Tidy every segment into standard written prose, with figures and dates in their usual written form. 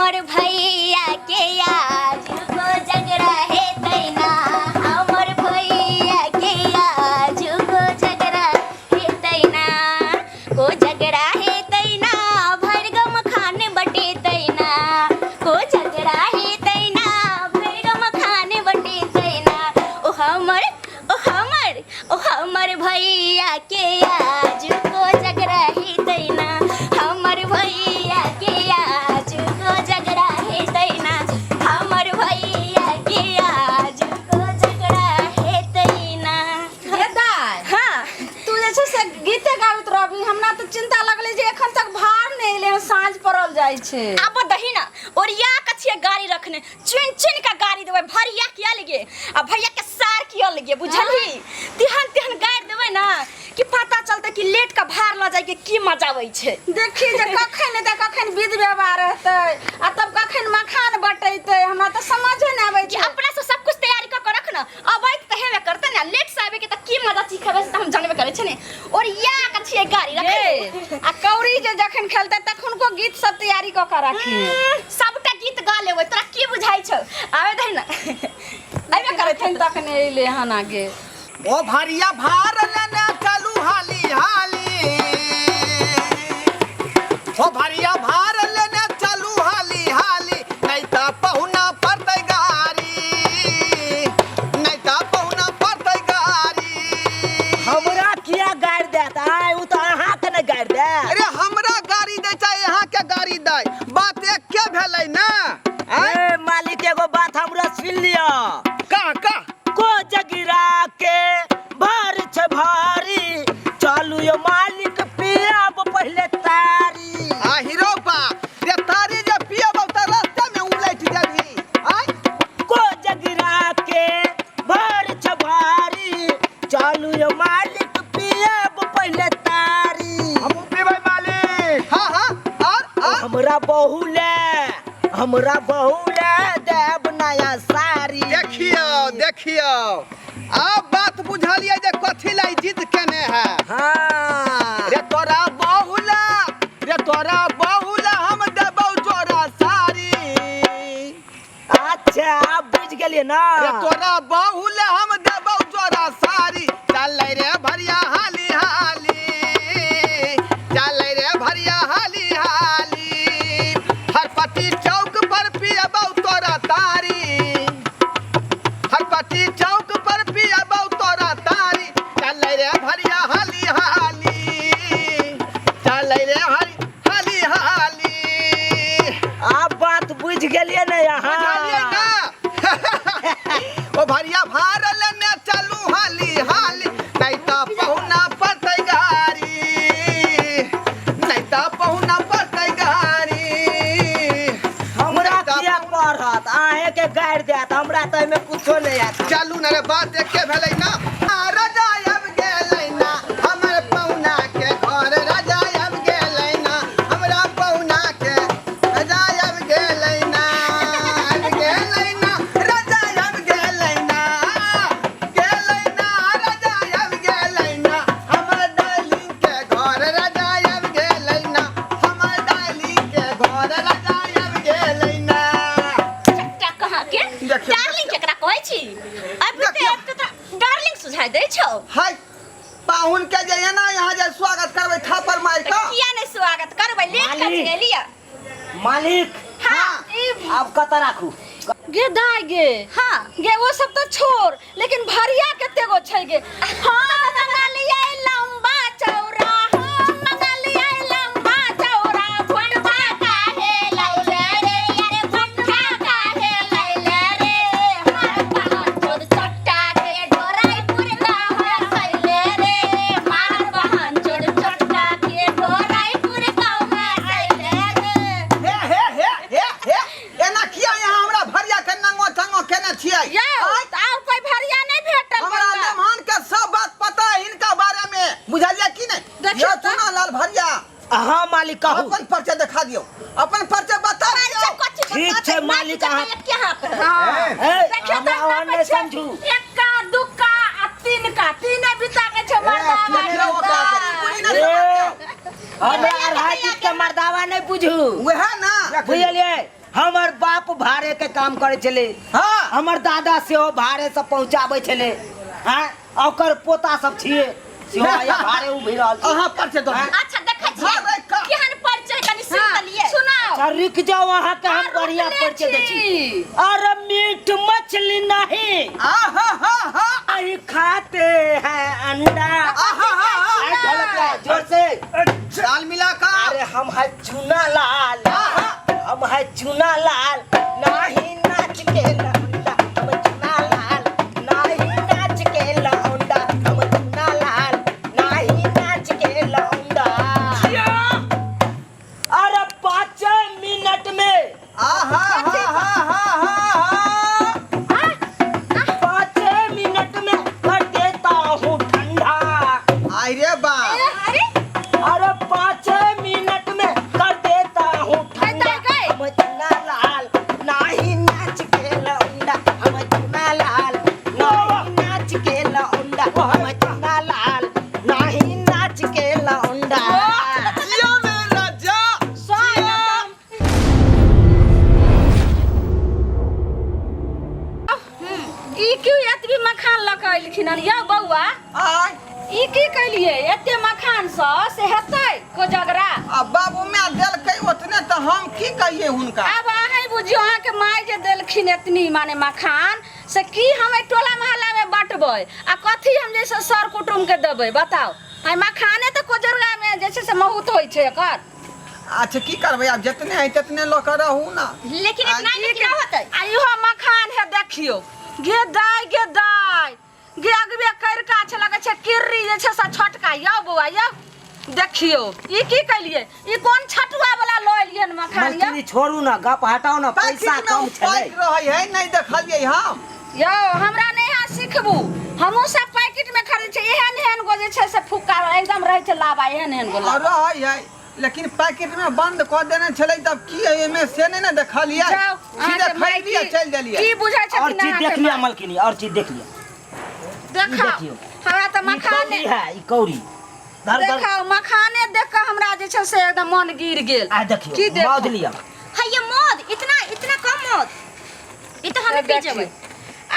हमर भैया के आज को झगड़ा हेतै ना, हमर भैया के आज को झगड़ा हेतै ना, को झगड़ा हेतै ना, भरि गम खान बटेतै ना, को झगड़ा हेतै ना, भरि गम खान बटेतै ना। ओ हमर, ओ हमर, ओ हमर भैया के आज को झगड़ा हेतै ना, हमर भैया के आज को झगड़ा हेतै ना, हमर भैया के आज को झगड़ा हेतै ना। हे दाय। हाँ। तू जे छै से गीते गाबैत रहबी, हमरा तऽ चिंता लगलै जे एखन तक भार नहि एलै हन, साँझ पड़ल जाइ छै। आब दही ना ओरिया के छियै गाड़ी रखने, चुनि चुनि के गाड़ी देबै, भरिया किया लगे आ भैया के सार किया लगे, बुझलही? तिहन तिहन गाड़ि देबै ना कि पता चलतै कि लेट के भार लऽ जाय के की मजा आबै छै। देखी जे कखन एतै, कखन विध व्यवहार हेतै आ तब कखन मखान बटेतै, हमरा तऽ समझे नहि आबै कि छै। अपना से सब कुछ तैयारी कऽ के रख ना, अबैत तऽ हेबे करतै ने, लेट से आबे के तऽ की मजा चीखबै से तऽ हम जानबे करै छियै ने। ओरिया के छियै गाड़ी रखै। ये, आ कौड़ी जे जखन खेलतै तखुनको गीत सब तैयारी कऽ के राखी। सबटा गीत गा लेबै, तोरा की बुझाइ छौ? आबे दही ना, अबे करै एखन तक नहि एलै हन आगे। ओ भरिया भार लेने चलू हाली हाली, ओ भरिया भार लेने चलू हाली हाली, नहीं त पहुना पड़तै गारी, नहीं त पहुना पड़तै गारी। हमरा किया गारि देत? आय उ त अहाँ के ने गारि देत। अरे हमरा गाड़ी दै चाहे अहाँ के गाड़ी दै, बात एके भेलै ना। आँय? ए मालिक, एगो बात हमरा सुन लिअ। का का? को जगिरा के भार छै भारी, चलू यो मालिक पियाब पहिले तारी। आ हीरो बा रे, तारी जे पियब त रास्ते में उलट जेबही। आँय? को जगिरा के भार छै भारी, चलू यो मालिक पियाब पहिले तारी। हमहूँ पीबै मालिक। हाँ हाँ, और? हमरा बहू ले, हमरा बहू ले देब नया साड़ी। देखियौ देखियौ, आब बात बुझलियै जे कथी ला ई जिद केने है। हाँ। रे तोरा बहुला, रे तोरा बहुला हम देबौ जोड़ा साड़ी। अच्छा आब बुझ गेलियै ना। रे तोरा बहुला हम देबौ जोड़ा साड़ी, चलै रे भरिया हाली हाली, चलै रे भरिया हाली हाली, हरपट्टी चौक पर पियबौ तोरा तारी, हरपट्टी चौक पर पियबौ तोरा तारी, चलै रे भरिया हाली हाली, चलै रे हरी हाली हाली। आब बात बुझ गेलियै ने अहाँ? बुझलियै ना। ओ भरिया भार लेने चलू हाली हाली, नहीं त पहुना पड़तै गाड़ी, नहीं त पहुना पड़तै गाड़ी। हमरा नहीं त किया पढ़त? अहें के गारि देत, हमरा तऽ एहिमे कुछो नहि आयत। चलू ने रे, बात एके भेलै ना। आ, राजा आबि गेलै ना हमर पहुना के घर, राजा आबि गेलै ना हमरा पहुना के, राजा आबि गेलै ना, आबि गेलै ना, राजा आबि गेलै ना, गेलै ना, राजा आबि गेलै ना हमर डार्लिंग के घर, राजा आबि गेलै ना हमर डार्लिंग के घर, राजा आबि गेलै ना। चट्टा कहाँ के? देखियौ, डार्लिंग केकरा कहै छी? अभी तऽ देखियौ। आबि कऽ तोरा डार्लिंग सुझाइ दै छौ। हाय, पाहुन के जे एना यहाँ जे स्वागत करबै थापर मारि तऽ कऽ। किया नहि स्वागत करबै? लेट कऽ मालिक। एलियै। मालिक। हाँ। आब कतऽ राखू? गे दाय गे। हाँ। गे वो सब तो छोड़, लेकिन भरिया कते गो छै गे? हाँ मंगलियै लंबा चौड़ा, हाँ मंगलियै लंबा चौड़ा, भुटवा काहे लैले रे, अरे भुटवा काहे लैले रे, मार बहन चोद चट्टा के डोराईपुर गाँव सैले रे, मार बहन चोद चट्टा के डोराईपुर गाँव सैले रे। हे हे हे हे हे, एना किया यहाँ हमरा भरिया के नंगो टंगो केने छियै? यौ, तऽ आर कोई भरिया नहि भेटल हमरा बौआ। मेहमान के सब बात पता है हिनका बारे में, बुझलियै की नहि? देखियौ यौ तऽ। चुना लाल भरिया। अहाँ मालिक कहू। अपन परिचय देखा दियौ, अपन परिचय बता दियौ। परिचय कथी ठीक बता छै दे, मालिक, नाक अहाँ- जकाँ एके हाथ। हाँ। ए, देखियौ हमरा तऽ ओहन नहि छै। समझू। एक्का दुक्का आ तीनका, तीने बिता के छै मर्दावा। देखियौ ओकरा के। ए, हमरा अढ़ाई बीत के मर्दावा नहि बुझू। वएह ना। बुझलियै, हमर बाप भाड़े के काम करै छलै। हमर दादा सेहो भाड़े से पहुंचाबै छलै। हैं, आ ओकर पोता सब छियै सेहो आइ भाड़े उभि रहल छै। अहाँ पर से दऽ दियौ। अच्छा, देखै छियै अरे का- केहन परिचय, कनि सुनि तऽ लियै। सुनाओ। अच्छा, रुक जाओ, अहाँ के हम बढ़िया रुकले परिचय दै छी। छी। अरे मीट मछली नहीं आहा हा हा। नहीं खाते हैं अंडा। आहा हा हा। आए ढोलक ला, जोर से। ताल मिला का। अरे हम है चूना लाल, हम है चूना लाल, नाही नाच के लौंडा, हम चूना लाल, नाही नाच के लौंडा, हम चूना लाल, नाही नाच के लौंडा। अरे 5 मिनट में आहा हा हा हा हा हा। 5 मिनट में कर देता हूँ ठंडा। आई रे बा। अरे। अरे 5 मिनट में कर देता हूँ ठंडा। गए। हम चूना लाल, नाही नाच के लौंडा, हम चूना लाल, नाही नाच के लौंडा, हम चूना लाल, नाही नाच के लौंडा। जिया मेरा जा। ई क्यों एतबी मखान लऽ कऽ एलखिन हन यौ बौआ? आय। ई की कैलियै एते मखान सँ से हेतै कोजगरा? आ बाबू माय देलकै ओतने तऽ हम की कहियै हुनका? आब अहाँ बुझियौ, अहाँके माय जे देलखिन एतनी माने मखान से की हम एहि टोला मोहल्ला में बँटबै आ कथी हम जैसे सर कुटुम्ब के देबै, बताउ? आइ मखाने तऽ कोजगरा में जे छै से बहुत होइ छै एकर। अच्छा, की करबै आब, जितने है तितने लऽ कऽ रहू ना। लेकिन इतना ही केना होतै? आ इहो मखान है, देखियौ गे दाय, गे दाय गे, अगबे करिका छै, लगै छै किर्री जे छै से छोटका। यौ बौआ यौ, देखियौ ई की कैलियै, ई कोन छटुआ वाला लऽ एलियै हन मखान यौ? मलकिनी, छोड़ू ना, गप हटाओ ना, पैसा पैकेट में कम उ छलै। पैक रहै है, नहि देखलियै हम। यौ, हमरा नहि अहाँ सिखबू, हमहूँ सब पैकेट में खरीदै छियै। एहन एहन गो जे छै से फुक्का एकदम रहै छै लाबा, एहन एहन गो आ लाबा रहै है, लेकिन पैकेट में बंद कऽ देने छलै, तब की है एहिमे से नहि ने देखलियै। जाउ, सीधे अहाँके माय खरीदियै की- चलि देलियै। की बुझै और छथिन चीज अहाँके देख लिया माय? मलकिनी, और चीज देख लिया। देखाउ। देखियौ। हमरा तऽ ई मखाने कौड़ी है, ई कौड़ी धर धर। देखाउ, मखाने देख कऽ हमरा जे छै से एकदम मन गिर गेल। आ देखियौ। की देखू? मौध लिया। है ये मौध, इतना इतना कम मौध, ई तऽ हमे पी देखियौ। जेबै।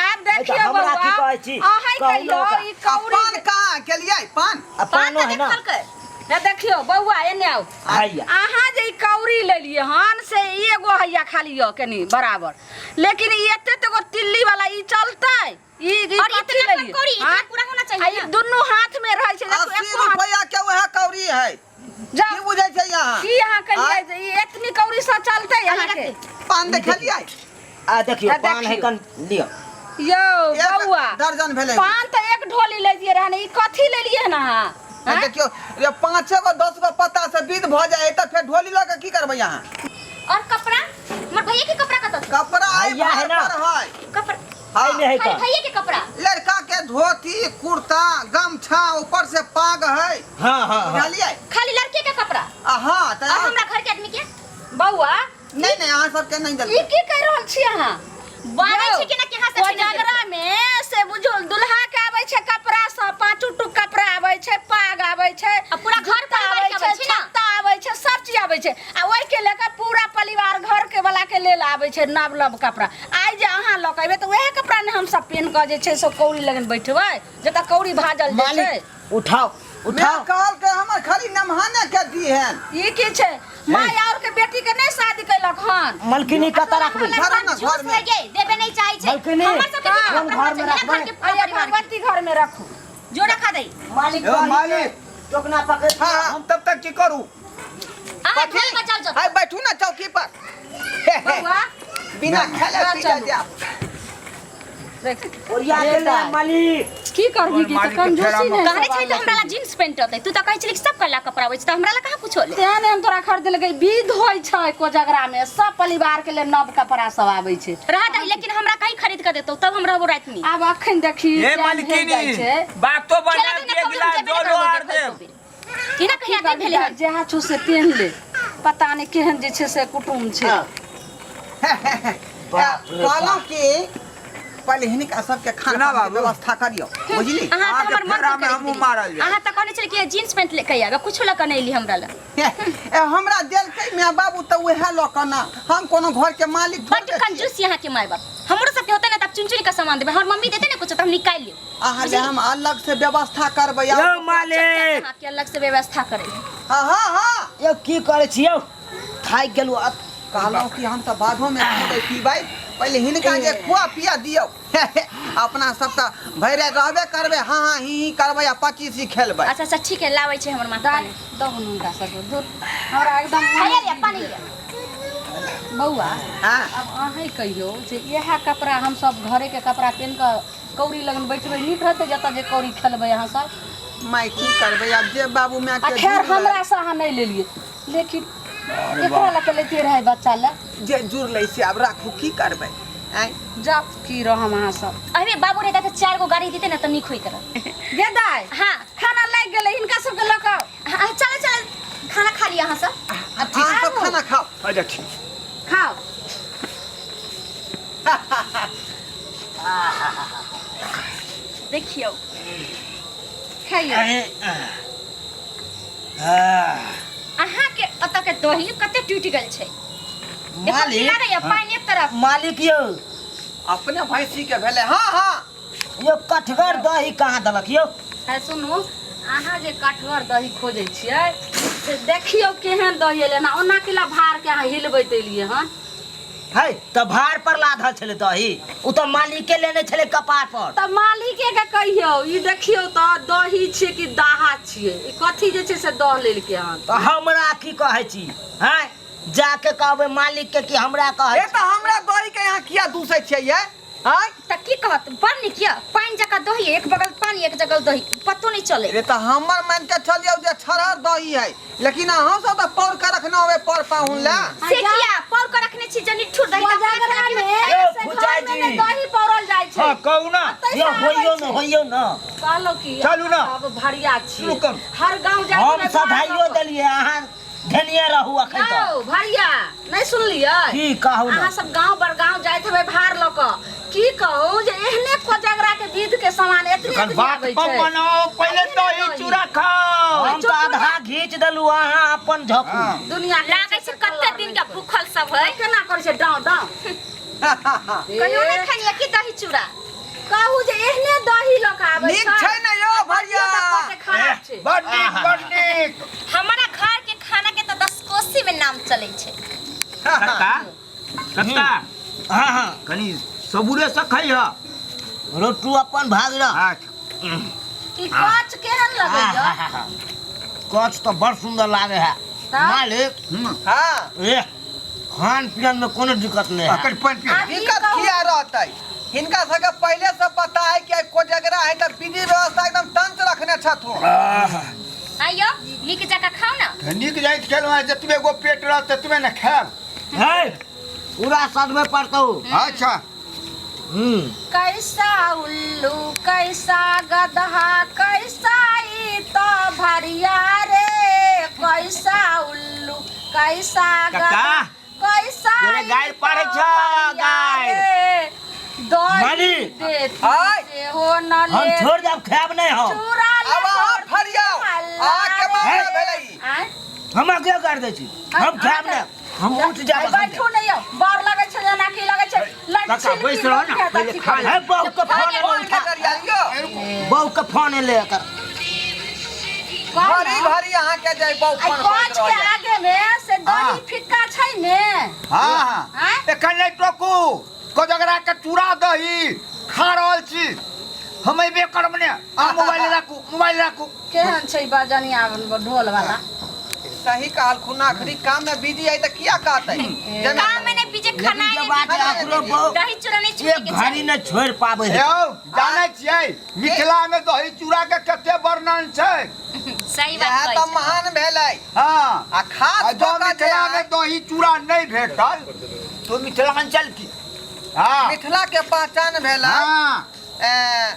आब देखियौ हमरा की बौआ, कहै छी? अहाँ कहू कहियौ ने ओकरा। ई आ कौड़ी पान कहाँ केलियै पान? आ पान पानो तऽ है ना। देखलकै। हे देखियौ बौआ, एने आउ। हैया। अहाँ जे ई कौड़ी लेलियै हन से एगो हैया खाली यऽ कनी बराबर, लेकिन ई एते एते गो तिल्ली वाला ई चलतै? ई ई और कथी इतना लेलियै? कौड़ी, इतना हाँ? पूरा होना चाहिए आ ई ना। दुनू हाथ में रहै छै, देखू, 80 एको हाथ- रुपैआ के वएह कौड़ी है। जाउ। की बुझै छै यहाँ? की अहाँ कहलियै जे ई एतनी कौड़ी से चलतै अहाँके? पान देखलियै? आ देखियौ। आ पान है देखियौ। कन लिअ। यौ एक बौआ, दर्जन भेलै। पान तऽ एक ढोली लेलियै रहै ने, ई कथी लेलियै हन अहाँ? आ आँय? देखियौ रे, 5 गो 10 गो पत्ता से विध भऽ जाइ है तऽ फेर ढोली लऽ कऽ की करबै अहाँ? और कपड़ा, हमर भैया के कपड़ा कतऽ छै? कपड़ा एहि भैया है भार ना। पर है। कपड़ा हाँ। एहिमे है खाली का भैया के कपड़ा। लड़का के धोती कुर्ता गमछा ऊपर से पाग है। हाँ हाँ हाँ। बुझलियै? खाली लड़के के कपड़ा। आ हाँ तऽ और हमरा घर के आदमी के? बौआ। नहीं नहीं, अहाँ सबके नहीं ई देलकै। की कहि रहल छी अहाँ? बारै यौ, छै कि ना कि अहाँ सबके नहि देलकै? कोजगरा में से बुझो दुल्हा के आबै छै कपड़ा सब, पाँचू टुक कपड़ा आबै छै, पाग आबै छै, आ पूरा घर जूता परिवार के आबै आबै छै ना? छत्ता आबै छै, सब चीज आबै छै, आ ओहि के लऽ कऽ पूरा परिवार घर के वाला के लेल आबै छै नव नव कपड़ा। आइ जे अहाँ लऽ कऽ एबै तऽ वएह कपड़ा ने हम सब पहिन कऽ जे छै से कौड़ी लगन बैठबै, जतऽ कौड़ी भाजल जाइ छै। मालिक, उठाओ। मैं उठाओ। कहलकै हमर खाली नमहाने के दी हन। ई की छै, माय और के बेटी के नहीं शादी कैलक हन? मलकिनी, कतऽ राखबै? धरू ना झूठ घर में। है गे, देबे नहीं चाहे छै। मलकिनी, हमर सबके भी कोन कपड़ा घर में होना चाहिए ना, राखबै? घर के पूरा अरे परिवार के। भगवती घर में रखू। जो रखा दई। मालिक, यौ, कहली मालिक। टोकना पकड़। हाँ, हाँ। हम तब तक की करू? अहाँ ढोल बजाउ जब। हाय, बैठू ना चौकी पर। हे, हे। बौआ। बिना खेले चलू। पीले जाब। देख। ओरिया के ले मालिक। की करबी की तऽ मालिक के कंजूसी फेरा नहि। कहने छै तऽ हमरा ला जींस पैंट होतै, तू तऽ कहै छली कि सब कला कपड़ा आबै छै, तऽ हमरा ला कहाँ कुछो ले? तेहन हम तोरा खरीदलकै। विध होइ छै कोजगरा में, सब परिवार के लेल नव कपड़ा सब आबै छै। रह दही, लेकिन हमरा कहीं खरीद के देतौ तब हम रहबो राति में। आब अखन देखी हे टाइम भेल जाइ मालकिनी, छै। बातो खेला बना दही ना, के कभी हम गिलास जेबे जलो नहि आर करबो देब। देखै ई ना कहिया दे भेलै हन। जेहा छौ से पेन ले, पता नहि केहन जे छै से कुटुम छै। बाप रे कहलहुँ बाप। कि पहिले हिनका सबके खाना सुना पानी के बाबू। व्यवस्था करियौ बुझली। अहाँ तऽ अहाँके हमर मन फेरामे कर हमहूँ मारल जायब। अहाँ तऽ कहने छलियै कि जींस पैंट लेके आयब, कुछो लऽ कऽ नहि एली हमरा लग। ए, हमरा देलकै माय बाबू तऽ उएह लऽ कऽ ने, हम कोनो घर के मालिक बड्ड थोड़े छियै। कंजूस यहाँ के माय बाप। हमरो सबके होते ना तब चुन चुन के सामान देबै। हमर मम्मी देते ना कुछ तऽ हम निकालि लेब। अहाँ ले हम अलग से व्यवस्था करबै। यौ मालिक, अहाँके अलग से व्यवस्था करै। हाँ हाँ हाँ। यौ की करै छी यौ? थाकि गेलहुँ। कहलहुँ कि हम तऽ बाधोमे खेबै पीबै, पहिले हिनका जे खुआ पिया दियौ। अपना सब तऽ भरि राति रहबे करबै, हाँ हाँ ही ही करबै आ 25 ही खेलबै। अच्छा अच्छा ठीक है, लाबै छै हमर माँ दाइ पानी। दहु हुनका सबके दूध, हमरा एकदम हैया लिअ, पानी लिअ। बौआ। हाँ। आब अहें कहियौ जे इएह कपड़ा हमसब घरेके कपड़ा पहिन कऽ कौड़ी लगन बैठबै, नीक रहतै? जतऽ जे कौड़ी खेलबै अहाँ सब। माय की करबै आब, जे बाबू माय आ के खैर जुड़लै। हमरा से अहाँ नहि लेलियै, लेकिन एकरा लऽ कऽ लेते रहै बच्चा लए। जे जुड़लै से आब राखू, की करबै आँय। जाउ की रहम अहाँ सब। अरे बाबू रहता तऽ चारि गो गाड़ी देते ना तऽ नीक होइत रह। गे दाइ। हाँ। खाना लागि गेलै, हिनका सबके लऽ कऽ। हाँ, चलो चलो, खाना खा लिअ अहाँ सब। अहाँ सब खाना खाओ। अच्छा ठीक। खाओ। देखियौ। खाइयौ। अहाँके ओतऽ के दही कते टूटि गेल छै। एको मालिक। लागैया पानि एक तरफ। मालिक यौ। अपने भैंसी के भेलै। हाँ हाँ। यौ कठगर दही कहाँ देलक यौ? है सुनू, अहाँ जे कठगर दही खोजै छियै से देखियौ केहन दही एलै हन। ओना किला भार के अहाँ हिलबैत एलियै हन? है तऽ भार पर लाधल छलै दही, ओ तऽ मालिके लेने छलै कपार पर। तऽ मालिके के कहियौ, ई देखियौ तऽ दही छियै कि दाहा छियै, ई कथी जे छै से दह लेलकै हन। तऽ हमरा की कहै छी? हैं, जाके कहबै मालिक के कि हमरा कहै ए छी? तऽ हमरा दही के यहाँ किया दूसै छियै ये? आँय। तऽ की कहत, बड़ नीक यऽ, पानि जकाँ दही, एक बगल पानि एक जगह दही, पतो नहि चलै। रे तऽ हमर मान के चलियौ जे छरहर दही है, लेकिन अहाँ सब तऽ पौर के रखने होबै पर पाहुन ला। से किया पौर के रखने छी जे निठुर दही तऽ अपना कोजगरा खाना में पीना यौ, से फुचाइ घर में ने जी। दही पौरल जाइ छै। हाँ कहू ना। ओतै यौ से आबै होइयौ न छै। होइयौ न। कहलहुँ कि चलू ना। अब भरिया छी शुरू करू। हर गाँव जाइ हम सधाइयो देलियै, अहाँ धेनिये रहू अखन तक। यौ भरिया नहि सुनलियै? की कहू अहाँ न। सब गाँव बर गाँव जाइत हेबै भार लऽ कऽ, की कहू जे एहने कोजगरा के विध के सामान एतनी एखन एतनी बात आबै कम छै। बनाओ, पहिले एहने दही दही। चूड़ा खाओ। हम तऽ आधा घीच देलहुँ, अहाँ अपन झकू। हाँ। दुनिया के लागै छै कते दिन के भूखल सब है। केना करै छै डाँव डाँव। कहियो नहि खैलियै की दही चूड़ा? कहू जे एहने दही लऽ कऽ आबै नीक छै ने यौ भैया? कते खराब छै। बड़ नीक बड़ नीक। हमारा घर के खाना के तऽ 10 कोसी में नाम चलै छै। कक्का कक्का। हाँ हाँ। कनी सबूरे से खइह। रोटू अपन भाग रह। अच्छा। ई कच केहन लगैया? कच तऽ बड़ सुंदर लागे है तऽ? मालिक। हाँ। ए खान पियन में कोनो दिक्कत नहीं है। कनि पानि पी। आ ई दिक्कत कहू- किया रहतै? हिनका सबके पहिले से पता है कि आइ कोजगरा है तऽ विधि व्यवस्था एकदम तंत्र रखने छथुन। आइयो नीक जकाँ खाउ ना। नीक जाइत खेलहुँ हैं, जतबे गो पेट रहत ततबे ने खायब। है पूरा सदमे पड़तौ। अच्छा। हम्म। कैसा उल्लू कैसा गधा कैसा ई तो भरिया रे, कैसा उल्लू कैसा गधा काका, कैसा तोरे ई गारि पड़ै तो छौ, भरिया गारि। रे। दही मालिक। देती आय। सेहो न हम ले छोड़ देब, खायब नहीं हम। चूड़ा ले अब अहाँ तोड़ फरियाओ। हल्ला अहाँके मामला रे। भेलै ई। आँय? हम के कर दै छी, हम खायब नहीं, हम उठ जाब। आइ बैठू नहि यौ, बड़ लगै छै जेना की लगै छै लट काका, छिलकी बैस रह ने, रोटी पहिले अथी खा करै। ले। है बहू के फोन एलै, फोन उठा। के करिया लियौ। बहू के फोन एलै एकर। घड़ी घड़ी अहाँके जे बहू आइ फोन काँच करैत के रहैया। आगे में से दही हाँ। फिक्का छै ने। हाँ हाँ। आँय? एखन नहि टोकू, कोजगरा के चूड़ा दही खा रहल छी हम। अयबे करब ने। अहाँ मोबाइल राखू, मोबाइल राखू। केहन छै बजनिया ढोल वाला? सही कहलखुन, आखिरी काम में बिजी है तऽ किया कहतै जेना काम में नहि बीजे, लेकिन खाना जे बात है, अकरो बहू दही चूड़ा नहि छूटे एक के घड़ी चाही। नहीं छोड़ पाबै है। यौ जानै छियै मिथिला में दही चूड़ा के कते वर्णन छै? सही बात इएह कहै तऽ छै। महान भेलै। हाँ। आ खास आ जँ कऽ के जे मिथिला में है, दही चूड़ा नहि भेटल तो मिथिलांचल की? हाँ। मिथिला के पहचान भेलै। हाँ। ए,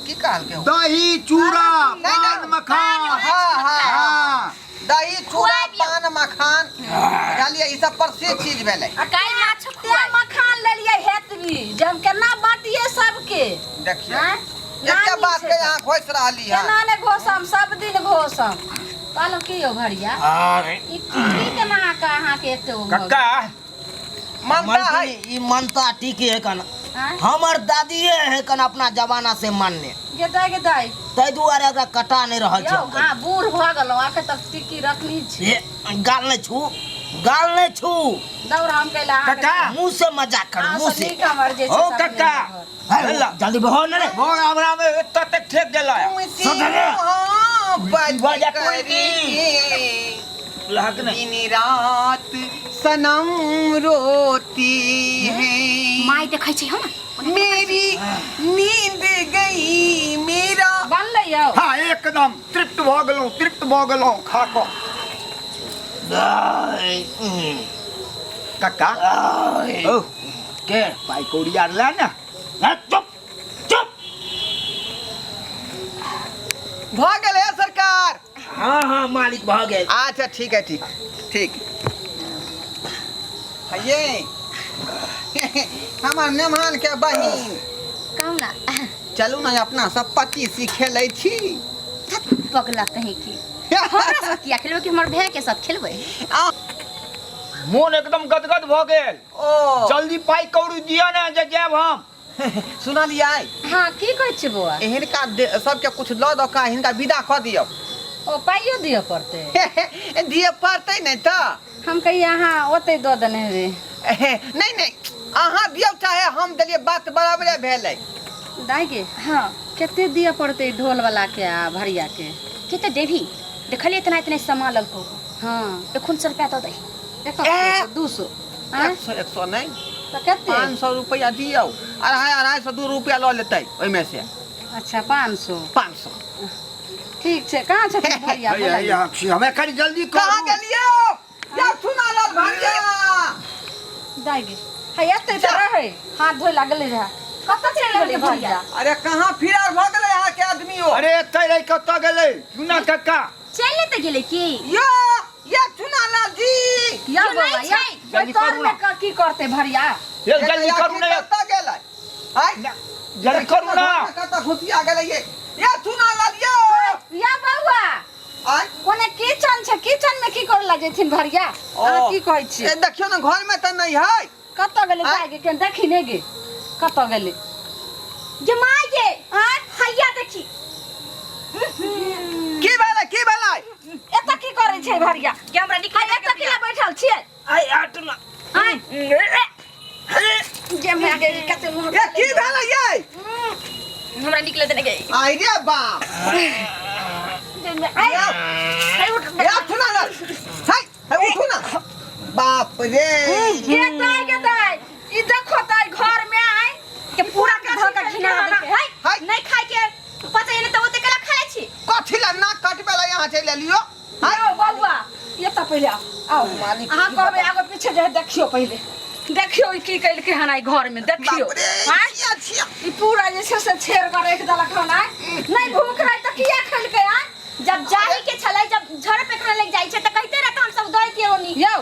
की कहलकै ओ? दही चूड़ा नहीं, नहीं। पान मखान। हाँ हाँ। हाँ। दही चूड़ा खुआबियौ। पान मखान, बुझलियै, ई सब प्रसिद्ध चीज भेलै। काल्हि माछो तें खुआइ। मखान लेलियै हेतबी जे हम केना बड़ के देखिए आँय? एके नानी बात छै के तऽ। अहाँ घोसि रहली हन केना ने घोसम सब दिन घोसम कहलहुँ की यौ भरिया अरे ई की केना के अहाँके एते ओ भऽ गेल? कक्का मानता है ई मनता टीके है कन आँय? हमर दादीए है कन अपना जमाना से मानने गे दाइ गे दाइ ताहि दुआरे एकरा कटा नहि रहल यौ छै अहाँ बूढ़ भऽ गेलहुँ अखन तक टिक्की रखनी छी ए, गाल नहि छू गाल नहि छू दौड़ हम कैला अहाँके कक्का मुंह से मजाक कर अहाँ मुंह सँ से नीक हमर जे छै ओ से अपने कक्का घर। भेला जल्दी बहो ने रे भोग हमरा में एतऽ तक ठेक गेला तुमसे मोहब्बत वजह कोई करी लहक नहीं दिन रात सनम रोती है माय देखै छै हम मेरी नींद गई मेरा बनलै यौ हाँ एकदम तृप्त भऽ गेलहुँ तृप्त भऽ गेलहुँ खा कऽ कक्का ओ के पाइ कौड़ी आर लए ने ए, चुप चुप भऽ गेल है सरकार हाँ हाँ मालिक भऽ गेल अच्छा ठीक है ठीक ठीक ये हमर मेहमान के बहिन कहू ना चलू ने अपना सब पति सीखे लै छी पगला कहीं की हमरा साथ किया खेलबै कि हमर भाय के साथ खेलबै आ, मोन एकदम गदगद भऽ गेल ओ जल्दी पाइ कौड़ी दिअ ने जे जायब हम सुनलियै हाँ की कहै छियै बौआ हिनका सबके कुछ लऽ दऽ कऽ हिनका विदा कऽ दियौ ओ पाइयो दिअ पड़तै दिअ पड़तै नहि तऽ हम कहिए अहाँ ओतै दऽ देने हेबै नहि नहि अहाँ दियौ चाहे हम देलियै बात बराबरे भेलै दाइ गे हाँ कते दिअ पड़तै ढोल वाला के आ भरिया के कते देबही देखलियै इतना इतना सामान ललको हाँ एखन सौ रुपया दऽ दही एक सौ दू सौ आँय? एक सौ एक सौ नहि तऽ कते 500 रुपया दियौ अढ़ाई अढ़ाई सौ दू रुपया लऽ लेतै ओहिमे से अच्छा 500 500 ठीक छै कहाँ छथिन भैया हैया, बोलाइए। हैया, छी, हमे कनि जल्दी कहाँ करू गेलियौ या सुना लाल भैया दाइ गे है एतै तऽ रहै हाथ धोइ लागलै रहै कतऽ चलि गेलै भैया अरे कहाँ फिरार भऽ गेलै अहाँके आदमी ओ अरे एतै रहि कतऽ गेलै चुना कक्का चलि नहि तऽ गेलै की यो ये चुना लाल जी या यो बौआ नहि या छै। ओहि जल्दी तर करू मे ना। की करतै भरिया यौ जल्दी करू ने कतऽ गेलै आय जल्दी करू ना कतऽ घुसिया गेलै ये ये चुना लाल यो या बौआ आय कोने किचन छै किचन में की करे ला जेथिन भरिया अहाँ की कहै छियै ए देखियौ ने घर में तऽ नहि है कतऽ गेलै आँय? दाइ गे केन देखी नहि गे कतऽ गेलै गे माय गे आँय? हैया देखी की भेलै की भेलै एतऽ की करै छै भरिया गे हमरा निकल आइ एतऽ किला बैठल छियै आइ हट ना आँय? गे माय गे कते मुँह ये की भेलै ये हमरा निकले देने गे आइ रे बाप गे माय, आइ, आइ उठ ये सुना लाल है है उठू ना बाप रे गे दाइ गे दाइ ई देखो दाइ घर में आइ के पूरा के धऽ के घिना देलकै है हाय। नहीं खाय के पचै नहि तऽ ओते केला खा लै छी कथी ला नाक कटबै ला यहाँ चलि एलियो हाय बौआ ये तऽ पहिले आओ आओ मालिक, अहाँ की कहबै बताउ? आगे पीछे जे देखियो पहिले देखियो ई की केलकै हन आइ घर में देखियो बाप रे आँय? छिया छिया ई पूरा जे छै से छेड़ के राखि देलक हन आइ नहि भूख रहै तऽ किया खेलकै आइ जब जाही के छलै जब झड़ पे खाना लग जाइ छै तऽ कहिते रहता हम सब दऽ दियै ओनी यौ।